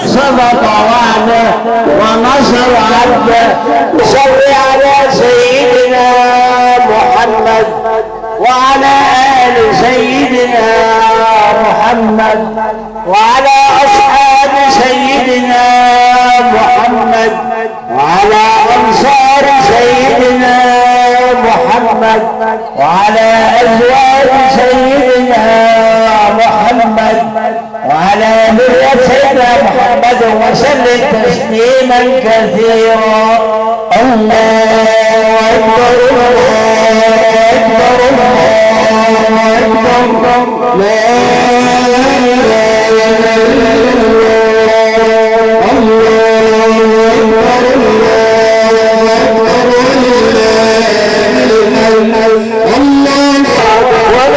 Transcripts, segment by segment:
صدق وعده ونصر عبده. صل على سيدنا محمد وعلى آل سيدنا محمد وعلى أصحاب سيدنا محمد وعلى أنصار سيدنا محمد وعلى أزواج سيدنا محمد وعلى ذرية سيدنا محمد وسلم تسليما كثيرا. الله أكبر الله أكبر الله أكبر لا إله إلا الله الله أكبر الله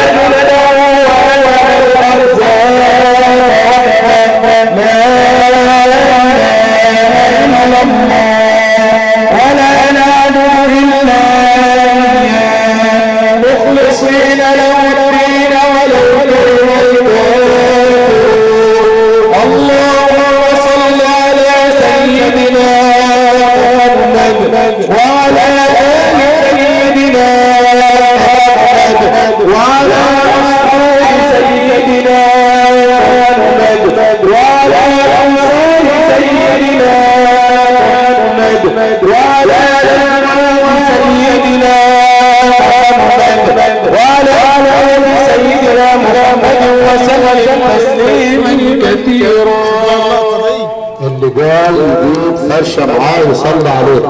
أكبر الله ولا نعبد إلا إياه مخلصين له الدين ولو كره الكافرون. اللهم صل على سيدنا محمد وعلى آل سيدنا محمد وعلى أصحاب سيدنا محمد وعلى أنصار سيدنا محمد وعلى سيدنا محمد وعلى آل سيدنا محمد وسلم تسليما كثيرا. اللي قال يجيب فرشه معاه ويصلي عليه.